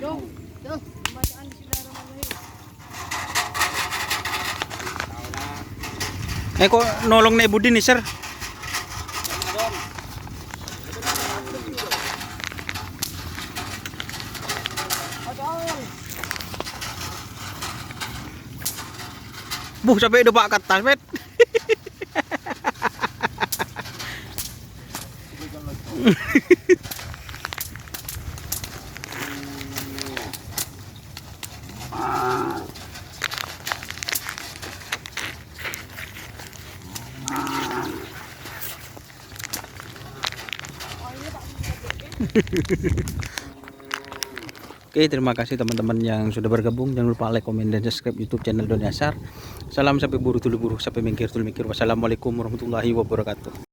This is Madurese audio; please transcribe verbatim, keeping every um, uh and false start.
Yo, tuh, pembacaan Bismillahirrahmanirrahim. Eh, kok nolong Nek Budi nih, Sir? Buh, sampai depak kertas, Pet. Oke, terima kasih teman-teman yang sudah bergabung. Jangan lupa like, komen, dan subscribe YouTube channel Doni Asar. Salam sampè buru tolè buru, sampè mèngkèr tolè mèngkèr. Wassalamualaikum warahmatullahi wabarakatuh.